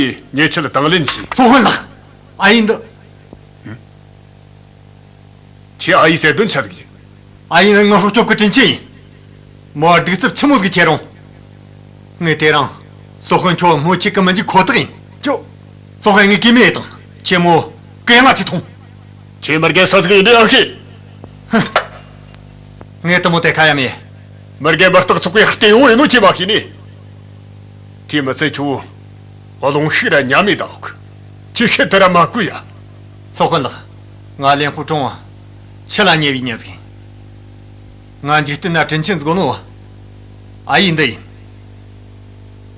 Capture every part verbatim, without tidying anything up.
ཉེས་ཆད་དང་ལེན་བྱས། སློབ་དཔོན་ལགས། ཨ་ཡེ་འདི། ཁྱེད་ཨ་ཡེ་ཟེར་དོན་ཆི་ཟིག་ཡིན། ཨ་ཡེ་ནི་ངའི་སྲོག་སྐྱོབ་ཀྱི་དྲིན་ཆེན་ཡིན། མོ་གདུག་རྩུབ་ཆི་མོ་ཟིག་ཆེ་རུང་། ངས་དེ་རིང་སློབ་དཔོན་ཁྱོད་སྨོས་ཅི་གི་མི་འཇུག་ཁོ་ཐག་ཡིན། ཅོ། སློབ་དཔོན་ངས་གུས་མོས་དང་ཁྱེད་མོ་གུ་ཡངས་ཅིག་ཐོངས། ཁྱེད་མི་རྒན་སུ་ཟིག་ཡིན་ནི་ཨ་ཁེ། ངས་དེ་མོ་དེ་ཁ་ཡ་མེད། མི་རྒན་མི་རྟག་ཚོགས་པའི་ལྟེ་བ་ཡིན་ནོ་ཁྱེད་མ་ཤེས་ནི། དེ་མི་ཚད་ཁྱོད་རླུང་ཤུགས་ར་ཉམས་མེད་ད་འོག་ཁྱེད་ཤེད་དེ་ར་མ་བསྐུལ་ཡ། སློབ་དཔོན་ལགས། ང་ལེན་ཧུ་ཀྲུང་ཆུ་ལ་ཉེ་བའི་མྱི་ཟིག་ཡིན། ང་འཇིག་རྟེན་ན་དྲིན་ཆེན་ཟིག་ནོ། ཨ་ཡེ་འདི་ཡིན།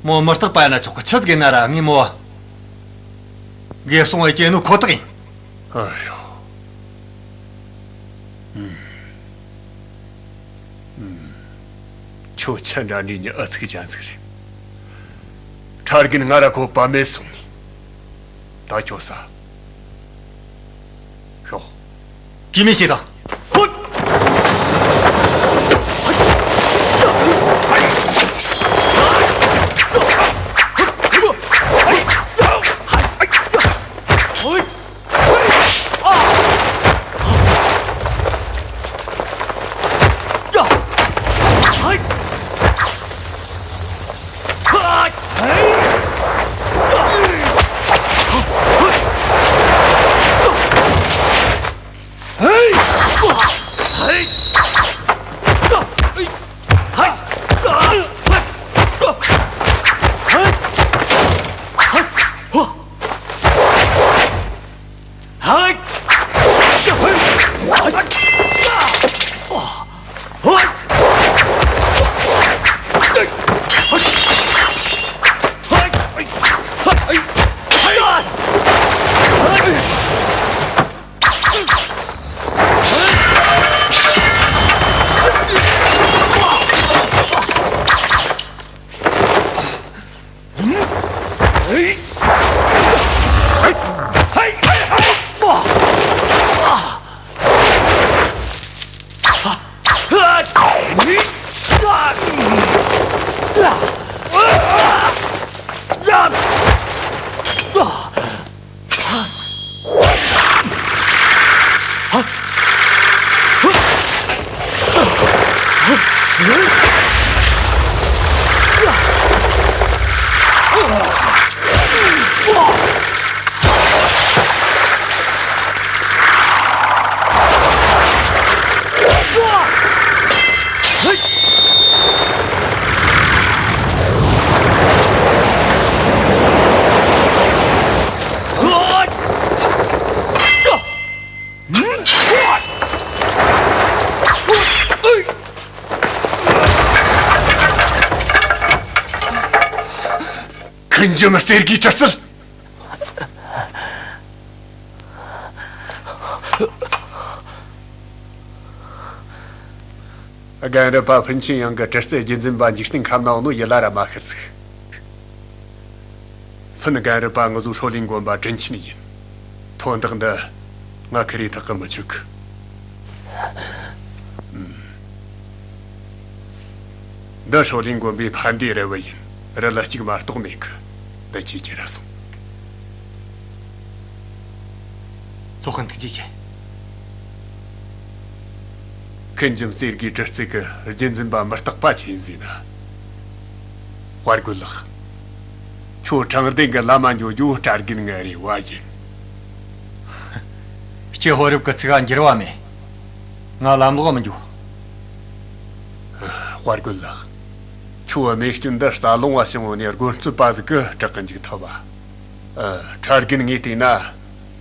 མོ་མི་རྟག་པ་ཡིན་ན་ཆོག་གི། ཆི་ཟིག་ཡིན་ན་ར་ངས་མོ་གེ་སོང་བའི་སྐྱེ་ནོ་ཁོ་ཐག་ཡིན། ཨ་ཡོ། ཁྱོད་ཆི་འདྲ་འདྲིས་ནི་ཨ་ཚིག་ཅན་ཟིག་རེད། ཁྲ་རྒན་ང་ར་ཁོ་པ་མེད་སོང་ནི། ད་ཁྱོད་ས། ཤོག་གུས་མོས་བྱེད་དང་། ཁུན་འཇོམས་གསེར་གྱི་གྲི་རྩལ། རྒན་རབས་པ་ཕུན་ཆེན་ཡང་གི་གྲི་རྩལ་རྒྱུན་འཛིན་པ་འཇིག་རྟེན་ཁམས་ན་ཡོད་ནོ་ཡིད་ལ་ར་མ་ཤར་ཟིག་ཕུན་རྒན་རབས་པ་ང་ཚོ་ཧྲོ་ལིན་དགོན་པ་དྲིན་ཆེན་ཡིན། དོན་དག་འདི་ང་ཁི་རི་ཐག་གི་མི་ཆོད་གི། འདི་ཧྲོ་ལིན་དགོན་པའི་ཕན་བདེའི་རེ་བ་ཡིན། རི་ལ་གཅིག་མ་གཏོགས་མེད་གི། འདི་ཁྱེད་ཀྱི་ར་སོང་། སློབ་དཔོན་ཐུགས་རྗེ་ཆེ། ཁུན་འཇོམས་གསེར་གྱི་གྲི་རྩལ་གྱི་རྒྱུན་འཛིན་པ་མི་རྟག་པ་ཅིག་ཡིན་ཟེར་ན། དཔའ་རྒོད་ལགས། ཁྱོད་དྲང་བདེན་གྱི་ལམ་མ་འགྱོ་རྒྱུ་ཁྲ་རྒན་ངའི་རེ་བ་ཡིན། སྐྱེ་ཕོ་རབ་ཀྱི་ཚིག་ག་འགྱུར་བ་མེད། ང་ལམ་ལོག་མི་འགྱོ། དཔའ་རྒོད་ལགས། ཁྱོད་རྨས་སྐྱོན་འདི་རྩ་རླུང་བ་བྱུང་བ་ནས་རྒོད་རྩུབ་པ་ཟིག་གིས་དྲག་གི་འཇུག་ཐུབ་བ། ཨ། ཁྲ་རྒན་ངས་བལྟས་ན།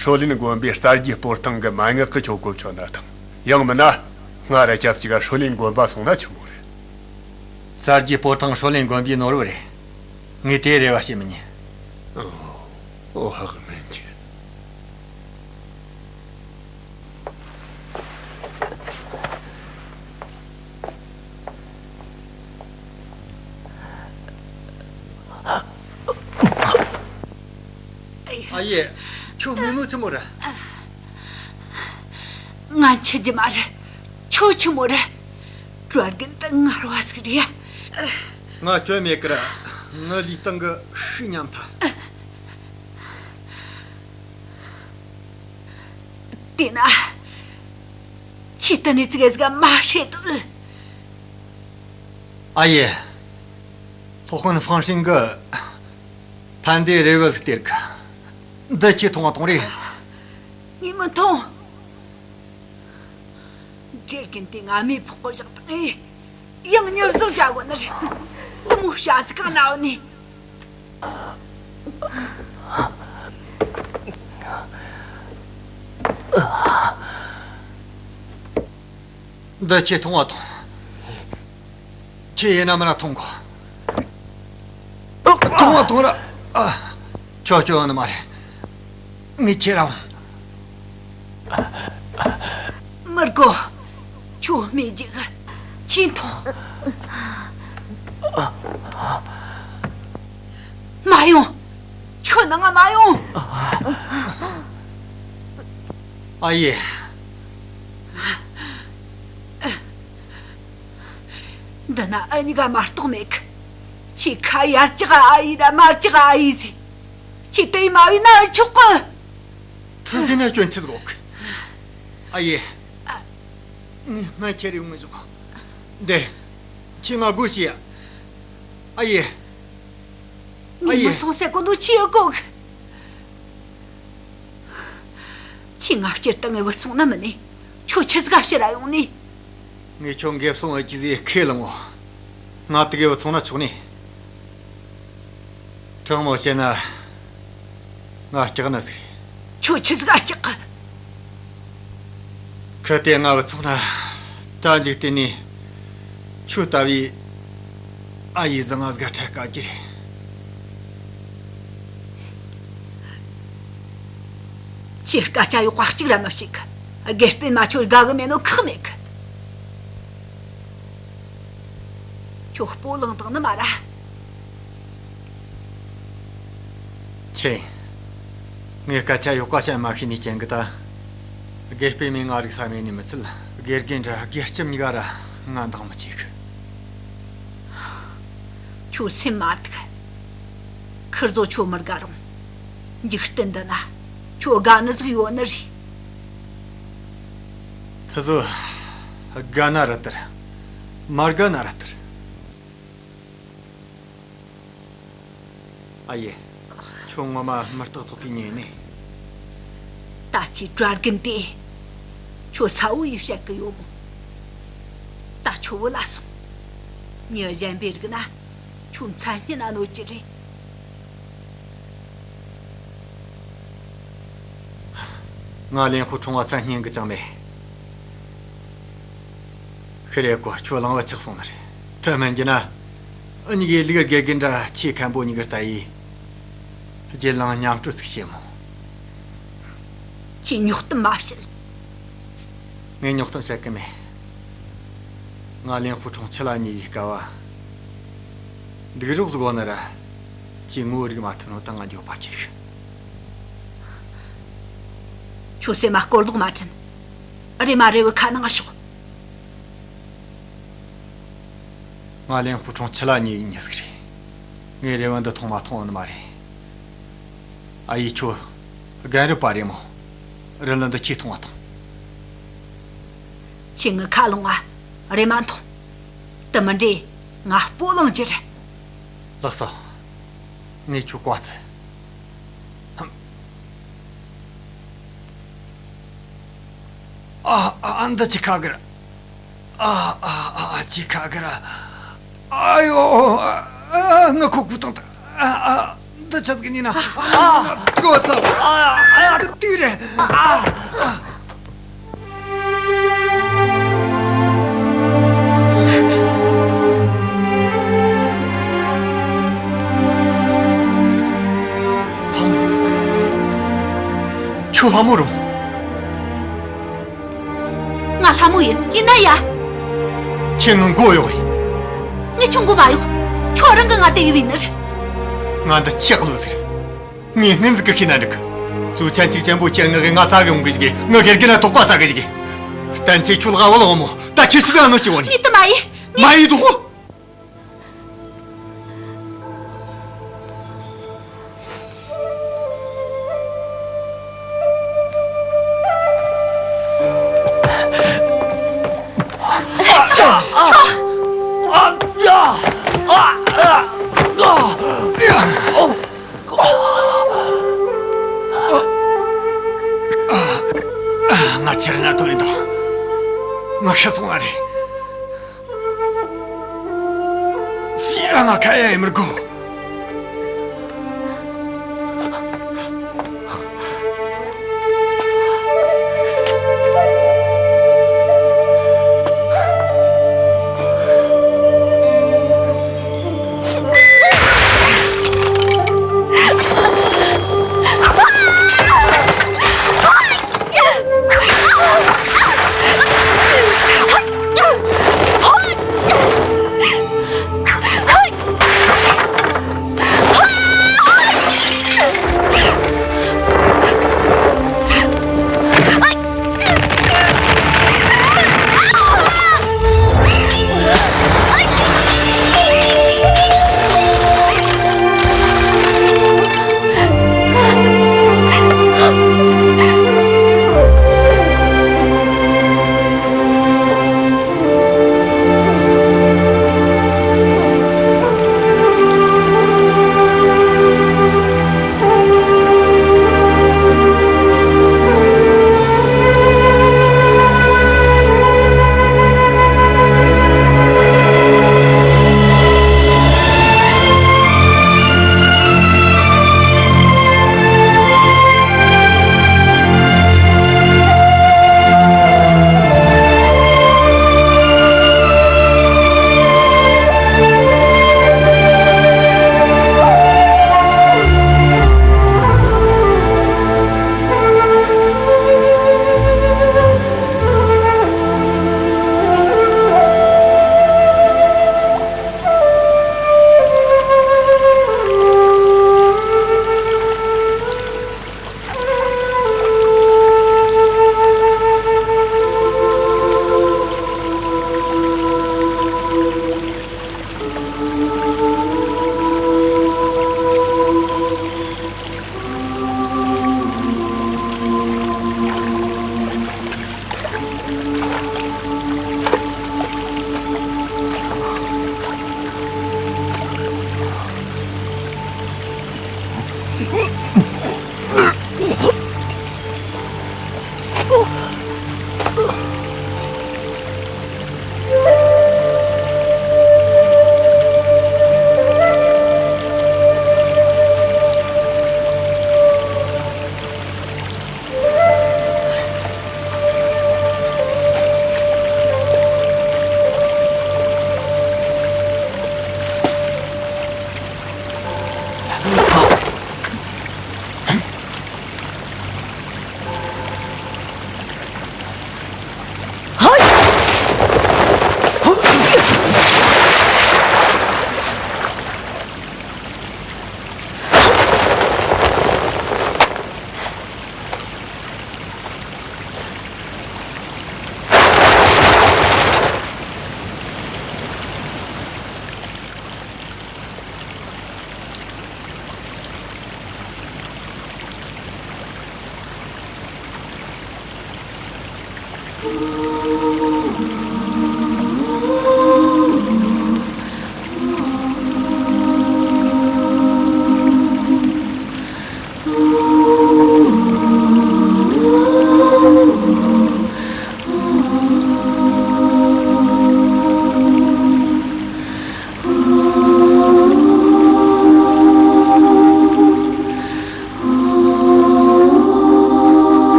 ཧྲོ་ལིན་དགོན་པའི་རྩ་རྒྱུའི་སྤོར་ཐང་གི་མན་ངག་གིས་ཁྱོད་གོ་ཆོད་ན་ཐང་། ཡང་མིན་ན། སྔ་ར་སྐབས་ཅིག་ཧྲོ་ལིན་དགོན་པ་སོང་ན་ཆི་མོ་རེད། རྩ་རྒྱུའི་སྤོར་ཐང་ཧྲོ་ལིན་དགོན་པའི་ནོར་བུ་རེད། ངས་དེའི་རེ་བ་བྱེད་མི་ཉན། ཨོ། ཨོ་ཧ་གི་སྨན་ཆེན། ཨ་ཡེ། ཁྱོད་སྨོས་ནོ་ཆི་མོ་རེད། ང་འཆི་རྒྱུ་མ་རེད། ཁྱོད་ཆི་མོ་རེད། ཁྲ་རྒན་དེ་ངར་བ་ཟིག་རེད་ཡ། ང་སྐྱོན་མེད་ཀི་ར། ངའི་ལུས་སྟེང་གི་ཤི་ཉམས་ཐལ། དེས་ན། ཁྱེད་དེ་ནས་ཙི་གེ་ཟིག་མ་ཧྲེ་དོ། ཨ་ཡེ། སློབ་དཔོན་ཧྥང་ཧྲིན་གི་ཕན་བདེའི་རེ་བ་ཟིག་སྟེར་གི། འདི་ཁྱེད་མཐོང་བ་གཏོང་རེ། ངས་མི་མཐོང་། དགེ་རྒན་དེ་ང་མེ་ཕོག་གི་བཞག་དང་། ཡང་མྱུར་བཟང་བྱ་གོ་ནི་རེད། དེ་མོ་བྱ་ཟིག་གང་ན་འོ་ནི། འདི་ཁྱེད་མཐོང་བ་དང་། ཁྱེད་ཡིན་ན་མིན་ན་མཐོང་གོ། མཐོང་བ་མཐོང་ར། ཨ། ཁྱོད་སྐྱོ་ནི་མ་རེད། ངས་ཁྱེད་རང་། མི་དགོ། ཁྱོད་སྨྲས་རྒྱུ་གི་ཁྱེད་མཐོང་། མ་ཡོང་། ཁྱོད་ནང་ང་མ་ཡོང་། ཨ་ཡེ། འདི་ན་ཨ་གཉིས་ཀ་མ་གཏོགས་མེད་གི། ཁྱེད་ཁ་ཡར་ལྕགས་ཨ་ཡེ་ར་མར་ལྕགས་ཨ་ཡེ་ཟིག་ཁྱེད་དེ་མ་བས་ན་ཨ་ཆོག་གི། ཐུགས་ཟིན་ན་སྐྱོན་ཆེ་དགོ་གི། ཨ་ཡེ། ངས་སྨན་ཁྱེར་ཡོང་ངི་ཞོག་འདི། ཁྱེད་ང་སྒོ་ཕྱེ་ཡ། ཨ་ཡེ། ཨ་ངས་ཡེ། མི་མཐོང་ཟེར་གོ་འདུག་ཅི་ཡོད་གོ་གི། ཁྱེད་ང་སྤྱིར་བཏང་ངས་བུད་སོང་ན་མིན་ནི། ཁྱོད་ཆི་ཟིག་ག་ཕྱིར་ར་ཡོང་ནི། ངས་ཁྱོད་འགེབས་སོང་ཨེ་ཅི་ཟིག་ཁས་བླངས་ངོ་། ང་དེ་གས་བུད་སོང་ན་ཆོག་ནི། དྲང་མོ་བཤད་ན་ང་སྐྲག་ནི་ཟིག་རེད། ཁྱོད་ཆི་ཟིག་ག་སྐྲག་གི། ཁི་དེ་ང་བུད་སོང་ན་ད་འཇིག་རྟེན་ནས་ཁྱོད་ལྟ་བུའི་ཨ་ཡེ་བཟང་ང་ཟིག་ག་འཕྲད་དཀའ་རྒྱུ་རེད། ཁྱེད་སྐད་ཆ་ཡག་པ་གཅིག་ར་མི་བཤད་གི། དགེ་སྤུན་མ་ཁྱོད་དགའ་གི་མེད་ནོ་ཁག་མེད་གི། ཁྱོད་སྤོ་ལངས་བཏང་ནི་མ་ར། ཆེ། ངས་སྐད་ཆ་ཡག་པ་བཤད་མ་ཤེས་ནི་རྐྱེན་གི་ད། དགེ་སྤུན་མས་ང་རིག་ས་མེད་ནི་མི་ཚད། དགེ་རྒན་ར་དགེ་ལྕམ་གཉིས་ཀ་ར་ང་འདང་མི་བྱེད་གི། ཁྱོད་སེམས་མ་སྡུག་ཁིར་ཟོ་ཁྱོད་མི་དགའ་རུང་། འཇིག་རྟེན་འདི་ན་ཁྱོད་དགའ་ནི་ཟིག་ཡོད་ནི་རེད། ཁིར་ཟོ་དགའ་ན་ར་ལྟར། མ་དགའ་ན་ར་ལྟར། ཨ་ཡེ། ཁྱོད་ངོ་མ་མི་རྟག་ཚོགས་པའི་མྱི་ཡིན་ནི། ད་ཁྱེད་གྲྭ་རྒན་དེ་ཁྱོད་ས་བོ་ཡིས་བཤད་གི་ཡོད་མོ། ད་ཁྱོད་བུད་ལ་སོང་། མྱི་གཞན་པའི་རིགས་ན་ཁྱོད་མཚན་སྙན་ན་གནོད་ཀྱི་རེད། ང་ལེན་ཧུ་ཁྲུང་བ་མཚན་སྙན་གི་ཅང་མེད། ཤི་རེ་ཀོ་ཁྱོད་གླང་བུ་ཆགས་སོང་ནི་རེད། དེ་མིན་གྱི་ན། འུ་གཉིས་ཀའི་ལུག་དགེ་རྒན་འདྲ་ཁྱེད་མཁན་པོ་གཉིས་ཀར་ལྟ་ཡི། རྒྱལ་ལང་མཉམ་སྤྲོ་ཚིག་བྱེད་མོ། ཁྱེད་ཉོག་གཏམ་མ་བཤད། ངས་ཉོག་གཏམ་བཤད་གི་མེད། ང་ལེན་ཧུ་ཁྲུང་ཆི་ལ་ཉེ་བའི་སྐབས་བ། འདུག་རོགས་ཟིག་གོ་ནི་ར། ཁྱེད་ངོ་རིག་མ་ཐུབ་ནོ་ད་ང་འགྱོད་པ་ཆེ་གི། ཁྱོད་སེམས་མ་སྐོར་ལྡོག་མ་དྲན། རེ་མ་རེ་བའི་ཁ་ནང་ཤོག་ང་ལེན་ཧུ་ཁྲུང་ཆི་ལ་ཉེ་བའི་མྱི་ཟིག་རེད། ངས་རེ་བ་འདི་མཐོང་མ་མཐོང་ནི་མ་རེད། ཨ་ཡེ་ཁྱོད་རྒན་རབས་པ་རེད་མོ། རི་ལི་འདི་ཁྱེད་མཐོང་བ་མཐོང་། ཁྱེད་ངའི་ཁ་ལོང་ང་རེ་མ་མཐོང་། དེ་མིན་དྲེ་ང་སྤོ་ལངས་རྒྱུ་རེད། ལགས་སོ། ངས་ཁྱོད་བཀའ་བརྩི། ཨ་ཨ་ཨ། འདི་ཅི་ཁ་གི་ར། ཨ་ཨ་ཨ་ཨ། ཅི་ཁ་གི་ར། ཨ་ཡོ། ཨ་ཨ། ངའི་ཁོག་ཁུ་བཏང་ད། ཨ་ཨ། འདི་ཆད་གི་ནི་ན། ཨ་ཨ། ཏུ་ཙ། ཨ་ཨ། འདི་ཏུ་རེད། ཨ་ཨ། ཁྱོད་ལྷ་མོ་རུང་། ང་ལྷ་མོ་ཡིན། ཡིན་ན་ཡ། ཁྱེད་ངའི་མགོ་གཡོག་ཡིན། ངས་ཁྱོད་མགོ་མ་གཡོག་ཁྱོད་རང་གིས་ང་དེ་ཡི་བས་ནི་རེད། ང་འདི་ཆག་ལུས་ཟེར། ངས་སྔོན་ཟིག་གི་ཤེས་ན་འགྲིག་གི། ཙུའུ་ཆན་གཅིག་ཅན་པོ་ཁྱེད་ངའི་གི་ང་ཚ་གི་འོང་གི་ཞིག་གི། ངའི་དགེ་རྒན་ན་དོགས་པ་ཟ་གི་ཞིག་གི། བསྟན་ཆེ་ཁྱོད་ལ་ཝ་ལ་འོ་མོ། ད་ཁྱེད་ཤི་ད་ནོ་སྐྱེ་བོ་ནི། ངས་དེ་མ་ཡིན། ངས། མ་ཡིན་དོ། ཤི་སོང་བ་རེད། སུས་ར་ང་ཁ་ཡ་ཡེ་མི་དགོས།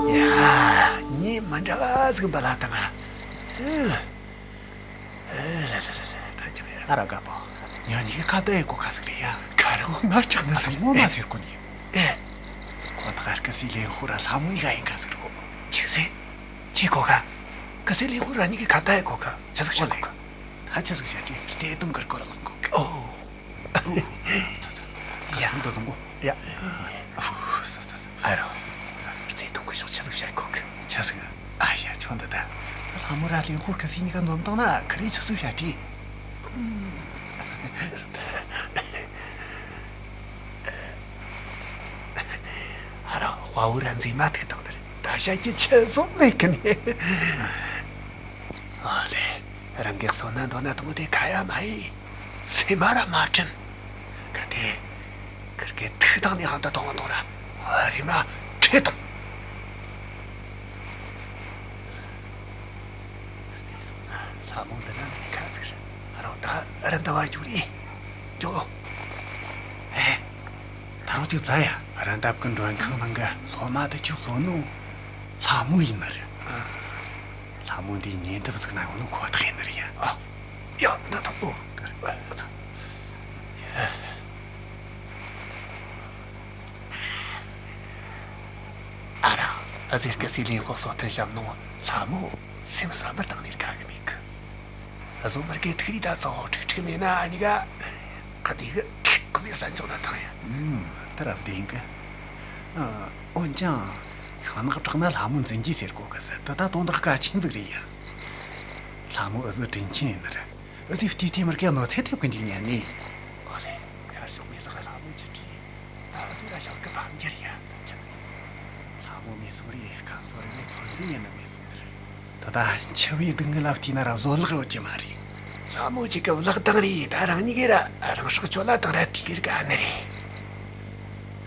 ཡ། ངས་མི་འདྲ་བ་ཟིག་འབུལ་ལ་བཏང་ང་། ཨ་ར་དགའ་པོ། ཉོ་ཉི་གི་ཁ་བརྡ་ཡི་གོ་ཁ་ཟིག་རེད་ཡ། ཁ་རོག་ང་ཅག་ནི་ཟིག་ངོ་མ་ཟེར་གོ་ནི། ཨེ། ཁོ་ཐག་སྐུ་སྲས་ལེན་ཧུ་ར་ལྷ་མོ་ཡི་ག་ཡིན་ཁ་ཟིག་རེད་གོ། ཅི་ཟེ། ཁྱི་གོ་ཁ། སྐུ་སྲས་ལེན་ཧུ་ར་ཉི་གི་ཁ་བརྡ་ཡི་གོ་ཁ། ཆི་ཟིག་ཤོད་ལེ། ད་ཆི་ཟིག་བཤད་ཀྱི། བརྩེ་དུང་གི་སྐོར་ལ་གོ་ཁ། ཨོ། ཡ། འདི་བཟང་གོ། ཡ། ཨ་རོ། བརྩེ་དུང་གི་ཕྱོགས་ཆི་ཟིག་བཤད་གོ་གི། ཆི་ཟིག་ཨ་ཡ། ཁྱོད་འདི་ད། ད་ལྷ་མོ་ར་ལེན་ཧུར་གི་སྲས་གཉིས་ཀ་འཛོམས་བཏང་ན་ཁི་རེ་ཆི་ཟིག་བཤད་དྲི། ཨ་རོ། དཔའ་བོ་ར་མཛེས་མ་ཐུག་བཏང་དེར། ད་ བཤད་རྒྱུ་ཆི་ཟིག་མེད་གི་ནི། ཨ་ལེ། རང་གིས་གསོད་ན་འདོད་ན་དུང་དེ་ཁ་ཡ་མ་ཡིན། སེམས་པ་ར་མ་དྲན། གལ་ཏེ། ཁིར་གེ་ཐུགས་དང་ནས་ཧང་ད་གཏོང་གཏོང་ར། རེ་མ་ཁྲེ་དང་། ལྷ་མོ་འདི་ན་མི་ཁ་ཟིག་ར། རང་ད་ར་འདི་བ་འཇུག་རེ། འཇུག་ཨེ། ད་རུང་ཅིག་བཙལ་ཡ། ར་འདབས་ཀྱི་མགྲོན་ཁང་ནང་གི་སློབ་མ་དེ་ཅིག་བཟོ་ནོ། ལྷ་མོ་ཡིན་ནི་རེད། ལྷ་མོ་འདིའི་ཉེ་འདབས་ཟིག་ན་ཡོང་ནོ་ཁོ་ཐག་ཡིན་ནི་རེད་ཡ། ཨ། ཡ། ད་ཐོག་ཏུ། ཨ་ར། ཨ་ཟེར་གི་སི་ལིང་ཧོ་སོ་ཐན་ཤམ་ནོ་ལྷ་མོ་སེམས་བསམ་པར་བཏང་ནས་དགའ་གི་མེད་གི། བཟོ་མར་གི་ཐིག་རི་ད་ཚོ་ཁྲིག་ཁྲིག་མེད་ན་ཨ་ནི་ག་ཁ་དེ་གི་ཁ་ཟེ་ས་འཇོག་ན་ཐང་ཡ། ཨུམ། ད་རབ་བདེན་གི། ཨ། འོན་ཀྱང་། ཤིང་ནགས་བྲག་ན་ལྷ་མོ་འཛིན་གྱིས་ཟེར་གོ་གི་ཟེར་དེ་ད་དོན་དག་གལ་ཆེན་ཟིག་རེད་ཡ། ལྷ་མོ་ཨུ་ཟོ་དྲིན་ཆེན་ཡིན་ནི་རེད། ཨུ་ཟོས་བལྟས་བལྟས་མར་གི་གནོད་འཚེ་ཐེབས་གི་འཇུག་ཉན་ནི། ཨོ་ལེ། ཤར་ཕྱོགས་མེ་ལག་ལྷ་མོ་ཆུ་བྲིས། ད་ཨུ་ཟོ་ར་ཤོག་གི་ཕམ་རྒྱལ་ཡ་ད་ཆི་ཟིག་ལྷ་མོ་མེད་སོང་རེད། ཁམས་སོ་རི་མེད་ཚོད་འཛིན་ཡིན་ནི་མེད་སོང་ནི་རེད། ད་ལྟ་འཆི་བའི་སྡུག་བསྔལ་ལ་བལྟས་ན་ར་བཟོད་གླགས་ཡོད་ཀྱི་མ་རེད། ལྷ་མོ་གཅིག་གི་བརླག་བཏང་རེད། ད་རང་ཉིད་ཀྱིས་ར་རང་སྲོག་གཅོད་ལ་བཏང་ར་དེ་གིར་དགའ་ནི་རེད།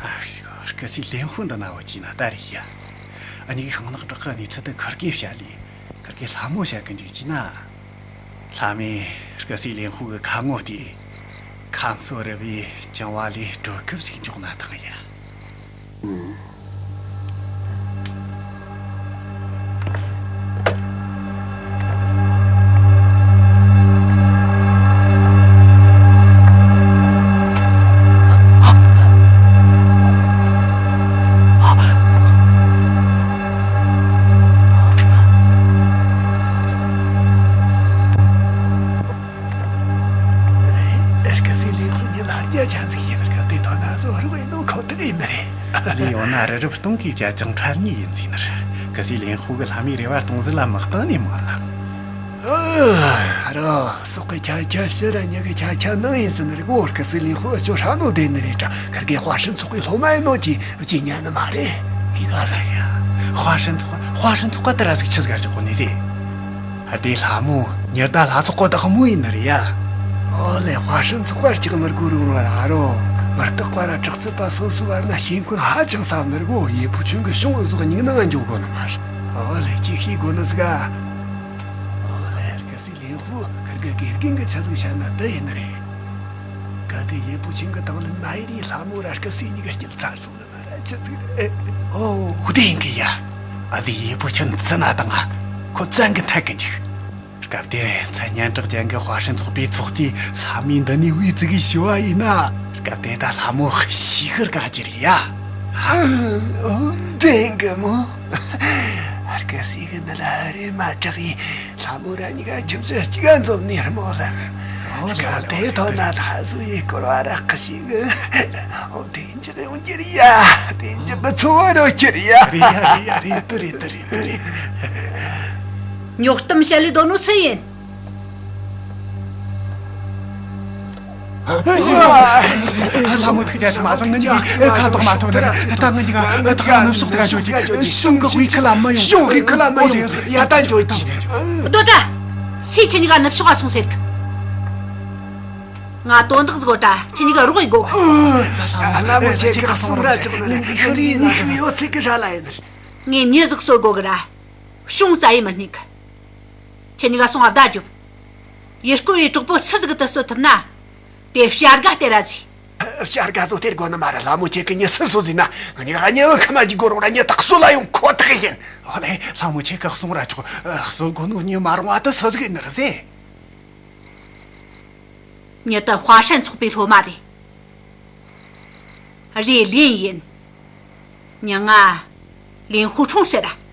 ཨ་ཧི། སྐུ་སྲས་ལེན་ཧུ་འདི་ན་བ་ཅི་ན་ད་རེད་ཡ། ཨ་ནི་གི་ཤིང་ནགས་བྲག་གི་གནས་ཚུལ་དེ་ཁིར་གེ་བཤད་ལས་ཁིར་གེ་ལྷ་མོ་བཤད་གི་འཇུག་ཅི་ན། ལྷ་མོས་སྐུ་སྲས་ལེན་ཧུ་གི་ཁ་ངོ་དེ་ཁམས་སོ་རི་བའི་བྱང་བ་ལས་སྤྲོད་སྐབས་ཤིག་འཇོག་ན་ཐང་ཡ། སྐུ་སྲས་ལེན་ཧུ་ཉིད་ལ་རྒྱ་ཆ་ཟིག་ཡིན་པར་སྐབས་དེ་དོན་ན་བཟོ་རུ་བས་ནོ་ཁོ་ཐག་ཡིན་ནི་རེད། ལས་ཡོང་ན་རི་རབ་སྟོང་གིས་བརྒྱ་ཅང་ཕྲལ་ངེས་ཡིན་ཟིན་ནི་རེད། སྐུ་སྲས་ལེན་ཧུ་གི་ལྷ་མོའི་རེ་བ་སྟོང་ཟད་ལ་མི་གཏང་ནས་མ་ལ། ཨ་རོ། སོག་གི་ཆ་ཆ་ཕྱི་ར་ཉི་གི་ཆ་ཆ་ནང་ཡིན་ཟིན་ནི་རེད་གོ། སྐུ་སྲས་ལེན་ཧུ་ཅོ་ཧྲ་ནོ་བསྡད་ནི་རེད་དྲ། ཁིར་གེ་ཧྭ་ཧྲན་ཚོགས་པའི་སློབ་མ་ཡིན་ནོ་ཅི་ཅི་ཉན་ནི་མ་རེད། གི་ག་ཟེར་ཡ། ཧྭ་ཧྲན་ཚོགས་ཧྭ་ཧྲན་ཚོགས་པ་དེ་ར་ཟིག་ཆི་ཟིག་ག་ཅིག་གོ་ནི་ཟེ། ཨ་དེ་ལྷ་མོ་ཉི་ཟླ་ལྷ་ཚོགས་པ་བདག་མོ་ཡིན་ནི་རེད་ཡ། ཨོ་ལེ། ཧྭ་ཧྲན་ཚོགས་པར་ཅིག་མི་དགོས་རུང་ལ་ར་རོ། མི་རྟག་པ་ར་དྲག་རྩལ་པ་སོ་སོ་བར་ན་ཤེས་མཁན་ཧ་ཅང་ཟབ་ནི་རེད་གོ། ཡེ་པུ་ཆུན་གི་གཞུང་བཟོ་སྙིང་ནང་འཇོག་དགོས་ནི་མ་རེད། ཨོ་ལེ། ཅིག་ཤེས་དགོས་ནི་ཟིག་ག་ཨོ་ལེ། སྐུ་སྲས་ལེན་ཧུ་ཁིར་གི་དགེ་རྒན་གི་ཆ་ཟུག་བཤད་ན་འདི་ཡིན་ནི་རེད། གལ་ཏེ་ཡེ་པུ་ཆུན་གི་དང་ལེན་མ་ཡིན་རེ་ལྷ་མོ་ར་སྐུ་སྲས་གཉིས་ཀ་སྐྱིད་ཚར་སོང་ནི་མ་ར་ཆི་ཟིག་རེད། ཨོ་བདེན་གི་ཡ། ཨ་ཟི་ཡེ་པུ་ཆུན་ཙི་ན་དང་ཁོ་བཙན་གི་འཐད་གི་འཇུག་སྐབས་དེ་མཚན་སྙན་གྲགས་ཅན་གི་ཧྭ་ཧྲན་ཚོགས་པའི་ཚོགས་གཙོས་ལྷ་མོའི་འདི་ནས་བུའི་ཙི་གི་ཞུ་བ་ཡིན་ན། སྐབས་དེ་ད་ལྷ་མོ་ཤི་ཤི་གི་དགའ་རྒྱུ་རེད་ཡ། བདེན་གི་མོ། སྐུ་སྲས་གི་འདི་ལ་རེ་མ་དྲག་ཡིན། ལྷ་མོ་ར་གཉིས་ཀ་ཁྱིམ་ཚང་གཅིག་ག་འཛོམས་ནས་རྨོ་ལ། ཨོ་ལེ། སྐབས་དེ་ཐོག་ན་ད་གཟོད་ཡེ་སྐོར་བ་ར་ཁ་ཤས་གི། ཨོ་དེ་འཇིག་ཡོང་རྒྱུ་རེད་ཡ། དེ་འཇིག་གི་འཚོ་བ་རོལ་རྒྱུ་རེད་ཡ། རེད་ཡ་རེད་ཡ། རེད་དེ་རེད་དེ་རེད་དེ་རེད། ཉོག་གཏམ་བཤད་ལས་དོན་ནོ་སུ་ཡིན། ལྷ་མོ་ཐུགས་རྒྱལ་ཆེ། མ་བཟང་ངེད་གཉིས་ཀྱིས་ཁ་དོག་མ་ཐོབ་ནི་རེད། ད་ངེད་གཉིས་ཀ་ད་ག་ནུབ་ཕྱོགས་ཅིག་ག་འགྱོ་རྒྱུ། གཞུང་གི་དབུས་ཁུལ་ལ་མི་ཡོང་། གཞུང་གི་ཁུལ་ལ་མི་ཡོང་། ཡ་ད་འགྱོ་རྒྱུ། རྡོ་བཀྲ། སུས་ཁྱེད་གཉིས་ཀ་ནུབ་ཕྱོགས་ལ་སོང་ཟེར་གི། ང་དོན་དག་ཟིག་ཡོད་ད། ཁྱེད་གཉིས་ཀ་རོགས་ཡེད་དགོ། ལྷ་མོ་ཁྱེད་ཀྱིས་གསུང་ར་ཆོག་ནི་ནི་ཤི་རི་ནི་ཤི་ཡོད་ཚིག་གི་ཧྲ་ལ་ཡིན་ནི། ངས་མྱི་ཟིག་གསོད་དགོ་གི་ར། གཞུང་རྩ་ཡི་མི་སྙིང་གི། ཁྱེད་གཉིས་ཀ་སོང་ང་བརྡ་རྒྱོབ། ཡུལ་སྐོར་བའི་གྲོགས་པོ་སུ་ཟིག་གི་དུ་གསོད་ཐུབ་ན། དེ་བྱ་དགའ་སྟེར་ར་ཟིག། བྱ་དགའ་བཟོ་སྟེར་དགོ་ནི་མ་རེད། ལྷ་མོ་ཁྱེད་ཀྱིས་མྱི་སུ་གསོད་ཟིན་ན་ངེད་གཉིས་ཀ་མྱི་ཁ་མ་འཇིག་དགོ་རུང་ར་མྱི་དག་གསོད་ལ་ཡོང་ཁོ་ཐག་ཡིན། ཨོ་ལེ། ལྷ་མོ་ཁྱེད་ཀྱིས་གསུང་ར་ཆོག། གསོད་དགོ་ནོ་མྱི་མ་རུང་བ་དུ་སུ་ཟིག་ཡིན་ནི་རེད་ཟེ། མྱི་དེ་ཧྭ་ཧྲན་ཚོགས་པའི་སློབ་མ་རེད། རེད། ལིན་ཡིན། མྱིང་ང་ལིན་ཧུ་ཁྲུང་ཟེར།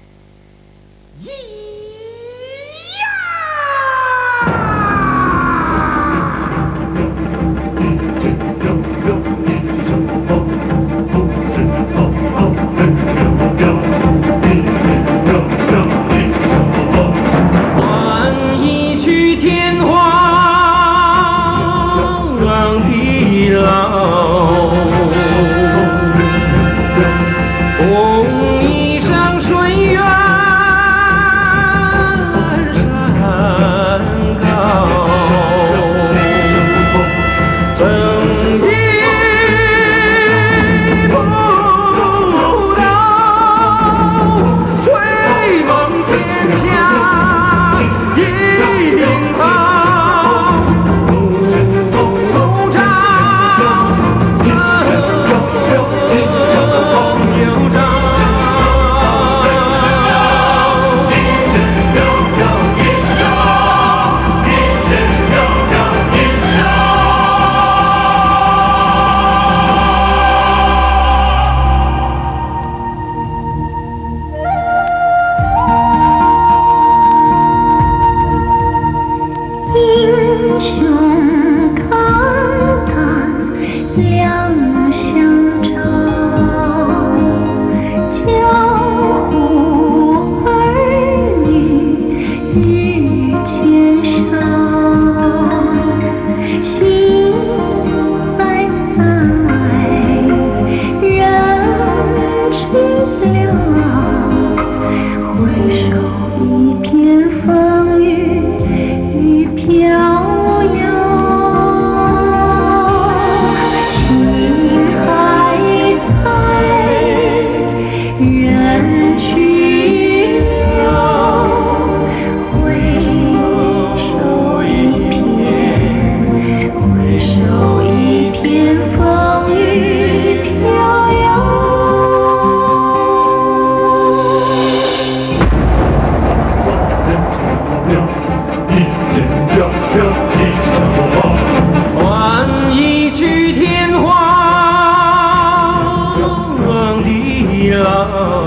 ལ།